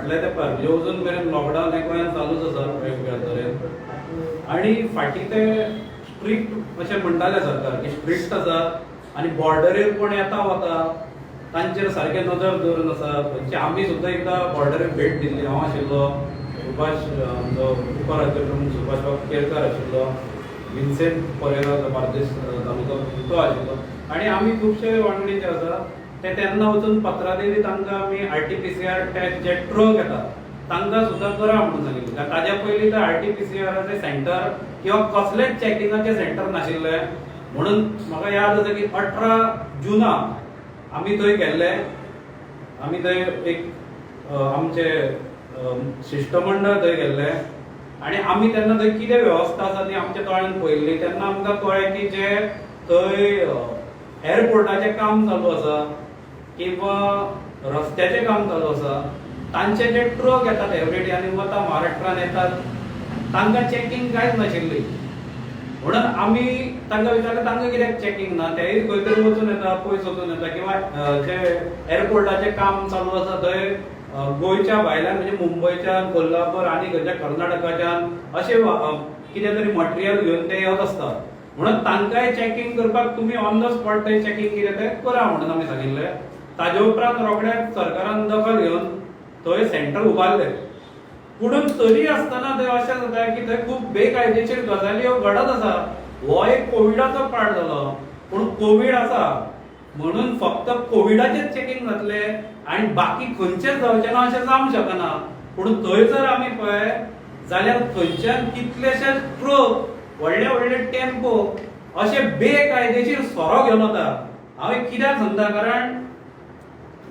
फाटल्या तेंपार, म्हणजे अजून मेरेन लॉकडावन हें गोंयांत चालूच आसा वेगवेगळ्या तरेन आणि फाटीं ते स्ट्रिक्ट अशें म्हणटाले सरकार की स्ट्रिक्ट आसा आनी बॉर्डरीर कोण येता वता तांचेर सारकें नदर दवरून आसा. म्हणजे आमी सुद्दां एकदां बॉर्डरीर भेट दिल्ली. हांव आशिल्लो, सुभाष, आमचो उपराज्य प्रमुख सुभाष बाब केरकर आशिल्लो, विन्सेंट परेरा जो बार्देस तालुका तो आशिल्लो आनी आमी खुबशे वांगडी जे आसा ते तेन्ना वचून पत्रादेवी तांकां आमी आरटीपीसीआर टेस्ट जे ट्रक येता तांकां सुद्दां करा म्हणून सांगिल्लें. कारण ताज्या पयलीं तर आरटीपीसीआराचें सेंटर किंवा कसलेच चॅकिंगाचें सेंटर नाशिल्लें. म्हणून म्हाका याद आसा की 18 जुनाक आमी थंय गेल्ले. आमी थंय एक आमचे शिश्टमंडळ थंय गेल्ले आनी आमी तेन्ना थंय कितें वेवस्था आसा ती आमच्या दोळ्यान पळयल्ली. तेन्ना आमकां कळ्ळें की जे थंय एअरपोर्टाचें काम चालू आसा किंवा रस्त्याचें काम चालू आसा, तांचे जे ट्रक येतात एवरीडे आनी वता, महाराष्ट्रान येतात, तांकां चॅकिंग कांयच नाशिल्ली. म्हणून आमी तांकां विचारलें, तांकां कित्याक चॅकिंग ना? तेय खंय तरी वचून येता, पयस वचून येता किंवा जे एअरपोर्टाचें काम चालू आसा थंय गोंयच्या भायल्यान, म्हणजे मुंबयच्यान, कोल्हापूर आनी खंयच्या कर्नाटकाच्यान अशें कितें तरी मटेरियल घेवन ते येत आसतात. म्हणून तांकांय चॅकिंग करपाक तुमी ऑन the spot थंय चॅकिंग कितें तें करा म्हणून आमी सांगिल्लें. ताजे उपरांत रोखडेच सरकारान दखल घेवन थंय सेंटर उबारले. पुणून तरी आसतना थंय अशें जाता की थंय खूब बेकायदेशीर गजाली ह्यो घडत आसा. हो एक कोविडाचो पार्ट जालो, पूण कोवीड आसा म्हणून फक्त कोविडाचेच चॅकिंग जातले आनी बाकी खंयचेच जावचें ना अशें जावंक शकना. पूण थंय जर आमी पळय जाल्यार थंयच्यान कितलेशेच ट्रक, व्हडले व्हडले टेम्पो अशे बेकायदेशीर सोरो घेवन वता. हांव एक कित्याक सांगता, कारण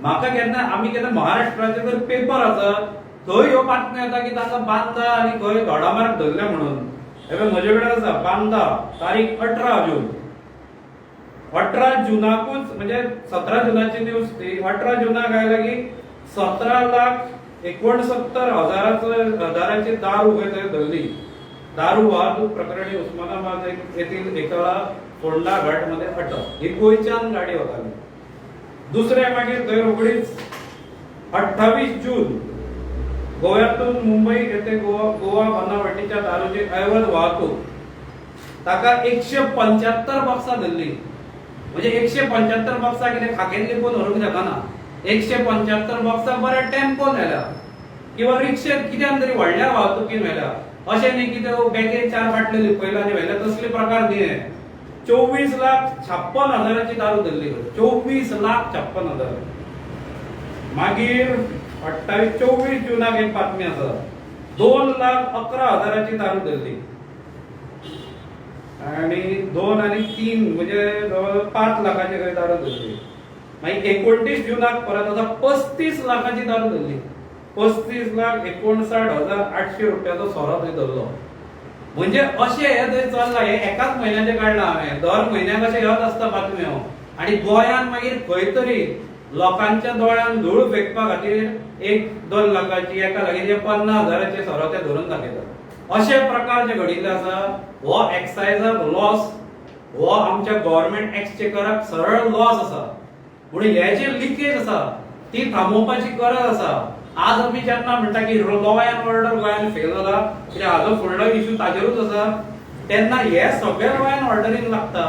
म्हाका केन्ना आमी केन्ना महाराष्ट्राचे जर पेपर आसा, थंय ह्यो बातम्यो येता की तांकां बांदा आनी खंय दोडामार्ग धरले म्हणून. हे पळय, म्हजे कडेन आसा, बांदा, तारीख 18 जून. 18 जुनाकूच, म्हणजे 17 जुनाची न्यूज ती. 18 जुनाक आयला की 17,69,000 हजाराची दारू खंय थंय धरली. दारू वाहतूक प्रकरणी उस्मानाबाद येथील एकाला फोंडा घाट मध्ये अटक. ही गोंयच्यान गाडी वताली. दुसरे मागीर थंय रोखडीच 28 जून, गोव्यातून मुंबई येथे गोवा गोवा बनावटीच्या दारूची अवैध वाहतूक, ताका 175 बॉक्सां धरली. म्हणजे 175 बॉक्सां कितें खाकेन लिपून व्हरूंक शकना. 175 बॉक्सां बऱ्या टेम्पोन व्हेल्या किंवा रिक्षेत, कित्यान तरी व्हडल्या वाहतुकीन व्हेल्या. अशें न्ही की ते बॅगेन चार बाटल्यो लिपयल्या आनी व्हेल्या, तसले प्रकार न्ही हे. 24,56,000ची दारू धरली, 24,56,000. मागीर 28, 24 जुनाक एक बातमी आसा, 2,11,000ची दारू धरली आणि दोन आणि तीन म्हणजे जवळ 5 लाखाची खंय दारू धरली. मागीर 29 जुनाक परत आतां 35 लाखाची दारू धरली. 35,59,800 रुपयाचो सोरो थंय धरलो. म्हणजे अशें हें थंय चल्लां. हें एकाच म्हयन्याचें काडलां हांवें. दर म्हयन्याक अशें येत आसता बातम्यो आनी गोंयांत मागीर खंय तरी लोकांच्या दोळ्यान धूळ फेकपा खातीर एक 2 लाखाची, एका लाखाची, 50,000चे सोरो ते धरून दाखयतात. अशे प्रकार जे घडिल्ले आसा, हो एक्सायजाक लॉस, हो आमच्या गव्हर्मेंट एक्सचेकराक सरळ लॉस आसा. म्हणून हे जे लिकेज आसा ती थांबोवपाची गरज आसा. आज आमी जेन्ना म्हणटा की लॉ अँड ऑर्डर गोंयांत फेल जाला, कित्याक हाजो फुडलो इशू ताजेरूच आसा, तेन्ना हे सगळे लॉ अँड ऑर्डरीन लागता.